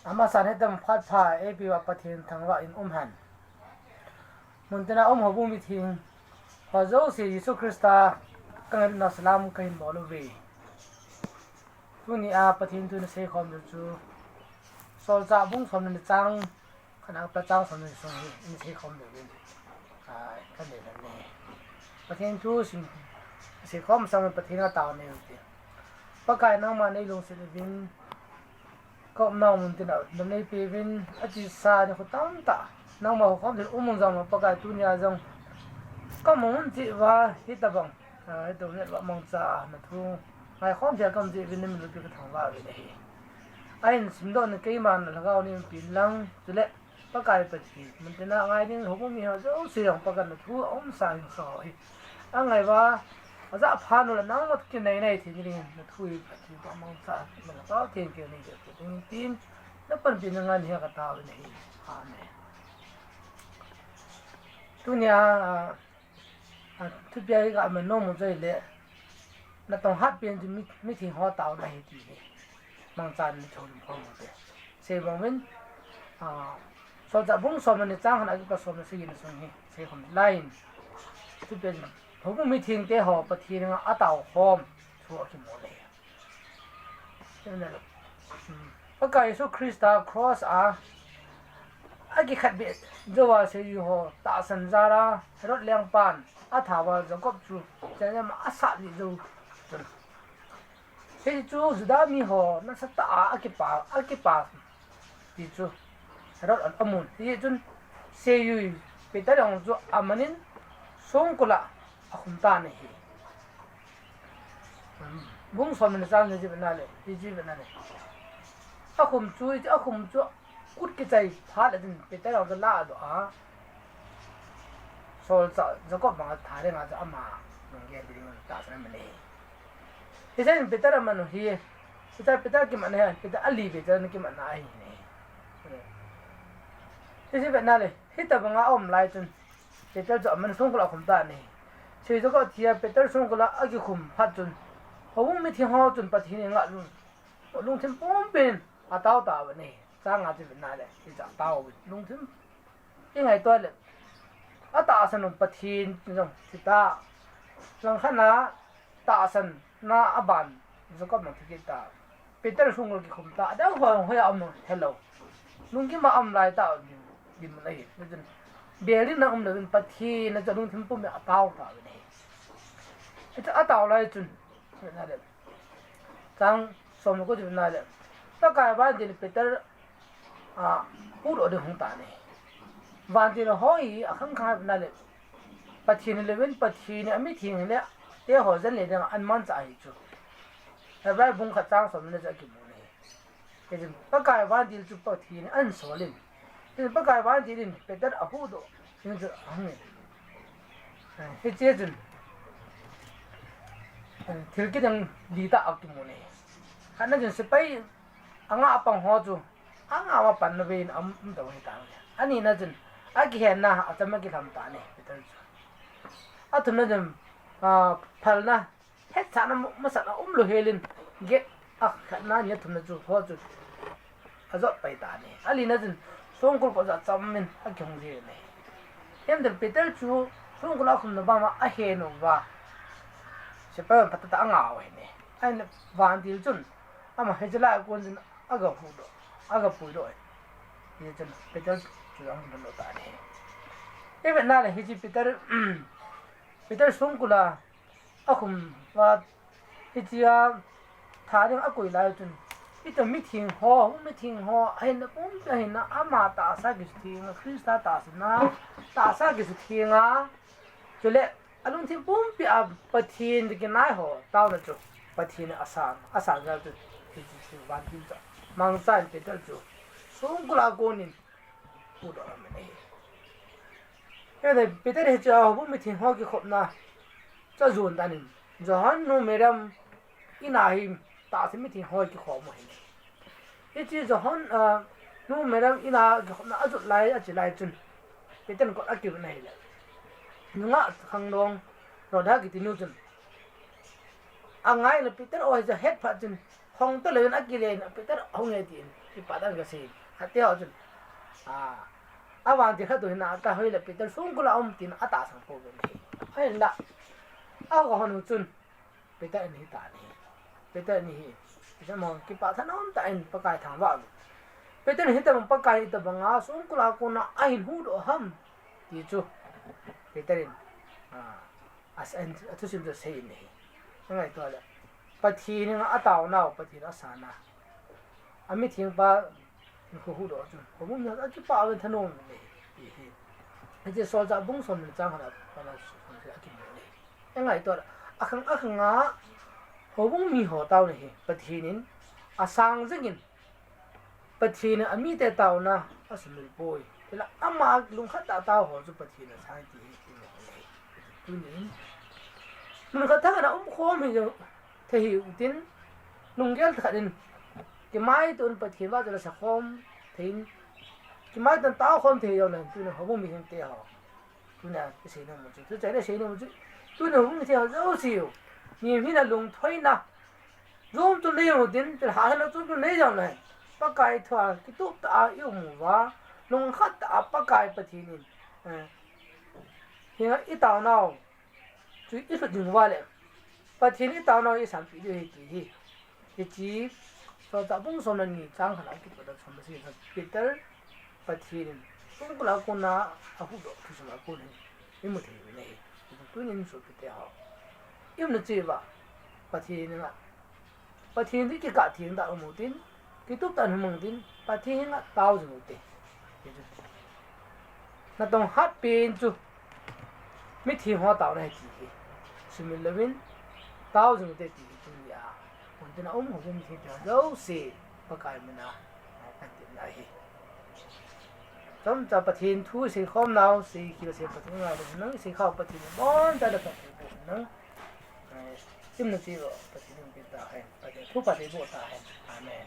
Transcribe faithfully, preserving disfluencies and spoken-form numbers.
Amasan hitam phat pha eipeuva Pathen thangvah in umhen. Muntina um houbung mitheng ho jouse Jesu Christa ka ngailutna salam kahin bol uve. Tunia Pathen thu ina seikhom diu chu Solchah bung somni le chang khatna pat chang somni sung hi ina seikhom diu in, ah, kanei lhon ahi. Pathen thu sim seikhom sang Pathen a tao nei ute. Pakai, nangma neilungset uvin, ka umnau muntina damna neipeuvin, atisa nikho tamtah nangma houkhom din um jong Pakai, tunia jong ka mun cheh uva hitabang, ah, hitabang mangcha a nathu ngaikhom thei a ka um cheh uvin, namin loupi ka thangvah uvin ahi. Ahin simdoh na keiman na lhagao nei umpi inlang, chule Pakai Pathen, muntina ngai ding houbung mi ho jouse jong Pakai nathu aumsa hinsah ho hi angai uva, ajah phat uleh nangma kinai nai thei ding nathu hi Pathen, pamangcha, na lhagao theng keu nei ding tin, na panpina ngen hi ka tao in ahi. Amen. Tunia, ah, ah, thupia hi ka man nom u chu ahile, natong hatpen chu mi, mitheng ho taona ahi ti hi mangchan ni thum khom u te. Sei bang uvin, ah, Solchah bung somni le chang khatna kipat somni le sagi na sung hi seikhom lai in, thupia chu houbung mithengte ho Pathen henga ataokhom thu akimu le. Pakai Jesu Christa cross a akikhetbeh jouva seijui ho tahsan jal a Herod lengpan athauva Jacob chu chengem a asat lih jou chun, hichu Juda mi ho nasatah a akipa, akipa ti chu Herod in amun. Hichun seijui Peter jong chu amanin songkul a akhum tan ahi. Bung somni le chang ni chu ivet na le, hichu ivet na le. Akhum chu, akhum chu kut kichai phat le chun Peter jong chu ladoh a, Solchah Jacob banga that dinga chu ama lunggel ding tahsan aman ahi. Hichun Peter aman u hi, hichun Peter kimatna hi, Peter ali ve chan kimatna ahi ne. Hichu ivet na le, hitabanga aum lai chun Peter chu amanin songkul a akhum tan ahi. Seijui Jacob thia Peter songkul a akikhum phat chun, houbung mitheng ho chun Pathen henga lung, lungthim pumpin atao tauve ahi. Chang nga chu ivet na le, hichu atao uvin lungthim, ingaito le, atahsan u Pathen jong thita, langkhat na tahsan na aban Jacob jong thi kit ta, Peter songkul a kikhum ta, adang ho jong hoiya um helou, lunggim a um lai tah, dim, dim ahi. Bel ding na um louvin Pathen a chu lungthim pumpin atao tauve ahi. Hichu atao lai chun, ivet na le, chang som le ko chu ivet na le, Pakai vantil in Peter, ah, huhdoh ding hung tan ahi. Vantil ho hi akhang khang ivet na le, Pathen hilouvin Pathen in amitheng hile te ho jen le dinga amanchah ahi chu Hebrai bung khat chang somni le li chu akimun ahi. Hichun Pakai vantil chu Pathen in ahin sol in, hichun Pakai vantil in Peter ahuhdoh ding chu ahung in. Hiche chun thil kidang li tah akimun ahi. Khatna chun sepai anga apang ho chu anga a panna vei in aum, um tou ahitan. Anina chun akihenna acham a kilham tan ahi Peter chu. Athumna chun, ah, phalna hetsahna masat a umlou helin, gate a khatna, nia, thumna chu ho chu ajot pai tan ahi. Alina chun songkul kot'a acham in akihung jin ahi. Hichun Peter chu songkul a akhumna banga ahe uva, sepai hon phatah tah a angah u ahi. Ahin vantil chun ama hiche lai a kon chun aga huhdoh, aga puidoh ahi. Hichun Peter chu ahung lhun tan ahi. Ivet na le hiche Peter, Peter songkul a akhum uva, hitia that ding akoi lai chun, hitia mitheng ho, mitheng ho, ahinna pumpi ahinna, ama tahsa kisuthenga, Christa tahsanna, tahsa kisuthenga, chule alungthim pumpi a Pathen toh kinai ho taona chu Pathen in asan, asan jal chu, hiche chu vantil chu mangchan Peter chu songkul a konin huhdoh aman ahi. Hiche Peter hiche houbung mitheng ho kikhopna chu ajon tan in, Johan nu Mariam in a hi tahsa mitheng ho kikhom u ahi. Hiche Johan, ah, nu Mariam in a kikhopna ajot lai, ache lai chun, Peter in kot akivon ahile, nungah khangdong Rhoda kiti nu chun, angai le Peter o hiche ahet phat chun, hung talouvin akile in, Peter hung e tin, Kipah tah in kasei. Khat te ho chun, a, avan ti khat u hin ata hoi le Peter songkul a um tin atahsan pouvin ahi. Ahinla, aga hon u chun, Peter in hitan ahi. Peter in hi, Peter mo kipah tah in um tah in Pakai thangvah u. Peter in hitabang Pakai hitabang a songkul a kona ahin huhdoh ham ti chu Peter in, a, a, a thusim chu asei in ahi. Angaito le, Pathen henga ataonau, Pathen asana, amithengpa in kho huhdoh chun houbung mi ho akipah uvin thanom uvin ahi, ti hi. Hiche Solchah bung som le ni chang khat a, khat a, akimu ahi. Angaito le, akhang akhang a houbung mi ho taona hi Pathen in asang jingin, Pathen in amite taona asumil poi. Chule ama lungkhat tah a tao ho chu Pathen in asang ti hi, ti hi. Tunin, mun khat thakhat a umkhom hi jong thei hiu tin, lunggel thakhat in kimaito in Pathen vahchoi le sakhom thei in, kimaito in taokhom thei jong le, tunin houbung mihemte ho, tunia isei nom u chu, tuchai le sei nom u chu, tunin houbung mihemte ho jouse u, mihem hina lungthoina chom chom nei u tin, chule hahsatna chom chom nei jong le, Pakai thua kitup tah a i um uva, lungkhat tah a Pakai Pathen in, eh, henga itaonau chu ilhut jing uva le, Pathen itaonau isanpeh diu ahi ti hi. Hiche Solchah bung som le ni chang khat a kipat a som le sagi a Peter, Pathen in songkul a kona ahuhdoh thusim a kon hin imu thei uvin ahi. Tunin sopite ho, iumna cheh uva Pathen henga, Pathen toh kikah theng tah a um u tin, kitup tah in um u tin, Pathen henga tao jing u hite. Natong hatpen chu mitheng ho taona ahi ti hi sumil louvin, tao jing u hite ti hi tunia, muntin a um houbung mithengte ho jouse Pakai mina kahin tepna ahi. Chomcha Pathen thu iseikhom nau, seikhel sei Pathen in ngailutna, iseikhah u Pathen in aboncha le phatthei boh hen lang. Iumna cheh uva Pathen in peng tahen, Pathen thupha eiboh tahen. Amen.